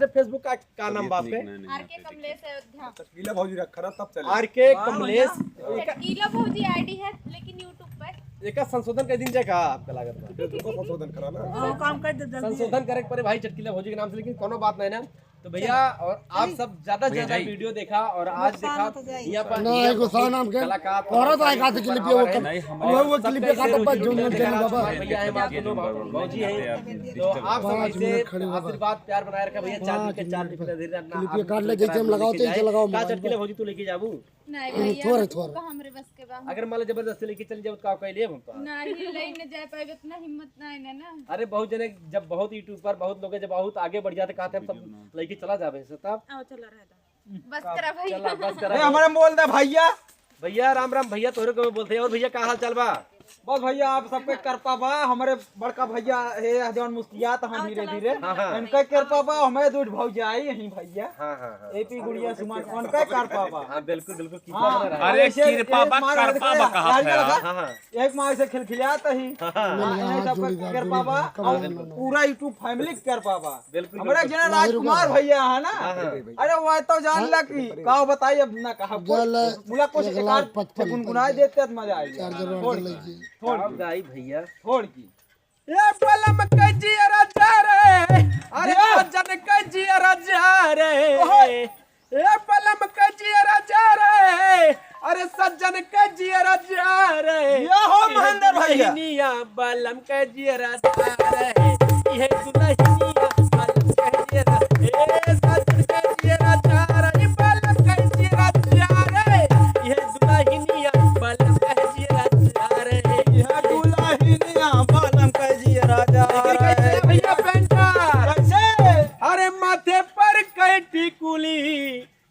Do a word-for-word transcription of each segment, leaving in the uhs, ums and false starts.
Facebook का, का नाम बा आपके? आर के कमलेश अयोध्या। चटकीला भौजी रखा ना, तब चले। आर के कमलेश। चटकीला भौजी आईडी है, लेकिन YouTube पे। एका संशोधन कर दीन जाए का, आपका लागत बा? बिल्कुल संशोधन करा ना। हाँ, काम कर दे जल्दी। संशोधन करे के परे भाई चटकीला भौजी के नाम से, लेकिन कोनो बात नहीं ना। तो भैया, और आप सब ज्यादा से ज्यादा वीडियो देखा और आज देखा, यहाँ पर ना, एगो सा नाम के कलाकार औरत आए खातिर क्लिप, वो कर-, नहीं, हमारे वो, वो क्लिप सबसे काटो, बस जो वीडियो देखा, बाबा। भैया है, बात सुनो, भौजी है। तो आप सब ऐसे आशीर्वाद, प्यार बनाए रखा भैया। चार दिन के चार दिन के धीरे ना, क्लिप काट ले, जैसे हम लगाओ, तो ऐसे लगाओ। का चटकीला भौजी तू लेके जाबू? नहीं भैया, थोड़े, थोड़े। हमरे बस के बा। अगर मान लो जबरदस्ती लेके चल जाओ, तो का कह लिए हम तो? नहीं, ले न जाए पाएबे, इतना हिम्मत नहीं ना, ना। अरे बहुत जने, जब बहुत YouTube पर बहुत लोग जब बहुत आगे बढ़ जाते, कहते हम सब लेके चला जाबे से तब। आओ, चला रहा था। बस करा भैया। चला, बस करा। ए, हमारे बोल दे भैया। भैया राम राम भैया, तोहरे को बोलते हैं। और भैया का हाल चाल बा? बस भैया, आप सबके कृपा बा, हमारे बड़का भैया है जौन मुस्कियात हैं धीरे धीरे, हाँ, हाँ। इनका कृपा बा, हमें दूध भौजाई यहीं भैया। हाँ, हाँ, हाँ। एपी गुड़िया सुमन, उनका कृपा बा। हाँ, बिल्कुल, बिल्कुल, कृपा हाँ। बना रहा है। अरे, ऐसे कृपा बा, कृपा बा कहा है। हाँ, हाँ। एक माँ से खिलखिलात ही। हाँ, हाँ। हाँ, यही सब कृपा बा, और पूरा YouTube family के कृपा बा। बिल्कुल, हमारे बिल्कुल। जना राजकुमार भैया है ना, हाँ, हाँ। अरे वह तो जान ला कि का बताई, अब ना कहा, मुला कुछ एक आध गुनगुनाए देते तो मजा आई। छोड़ की। छोड़ की। गाई भैया। छोड़ की। ए बलम के जियरा जा रे, अरे सज्जन के जियरा जा रे। ओहो। ए बलम के जियरा जा रे, अरे सज्जन के जियरा जा रे। या हो महेंद्र भैया। दुल्हनिया बलम के जियरा जा रे, ये दुल्हनिया बलम के जियरा, ए सज्जन के जियरा जा रे, बलम के जियरा जा रे, ये दुल्हनिया बलम के जियरा जा रे। ये दुल्हनिया बलम के जियरा जा रे। भैया पेंटर। कैसे? अरे माथे पर कैटी कुली,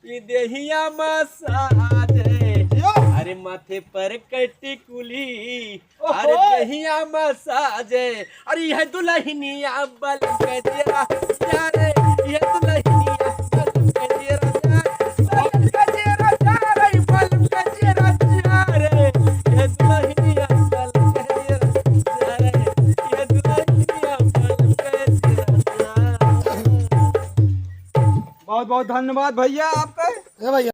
ई देहिया मसाज है। यो। अरे माथे पर कैटी कुली, ओहो। अरे देहिया मसाज है। अरे यह दुल्हनिया बलम के जियरा जा रे, यह दुल्हनिया बलम के जियरा जा रे, बलम के जियरा जा रे, बलम के जियरा जा रे, यह दुल्हनिया बलम के जियरा जा रे, यह दुल्हनिया बलम के जियरा जा रे। बहुत बहुत धन्यवाद भैया आपका। ए भैया।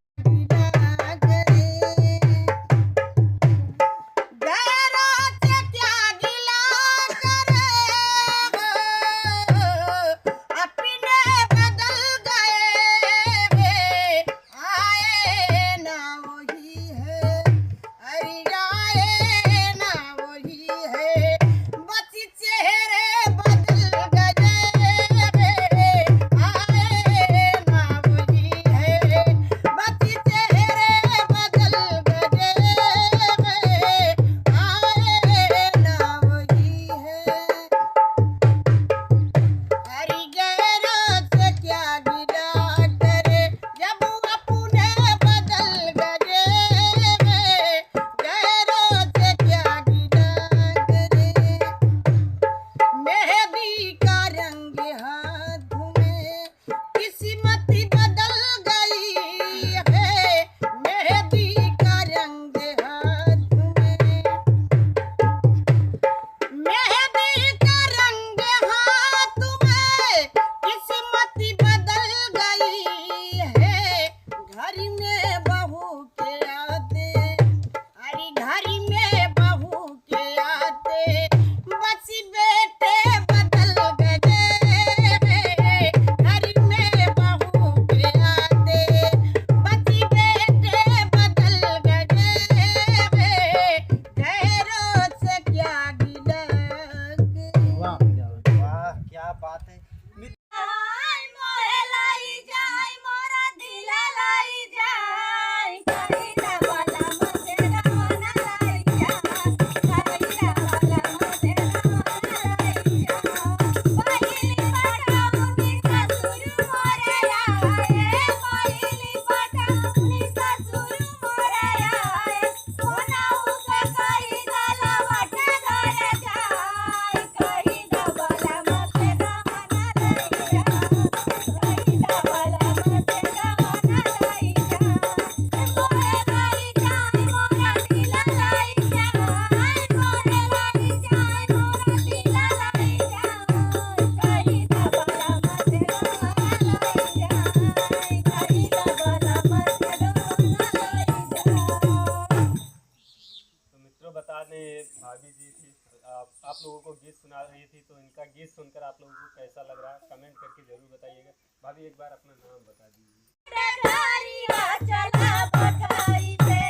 बताइएगा। भाभी, एक बार अपना नाम बता दीजिए। डगरिया चला बटाई दे,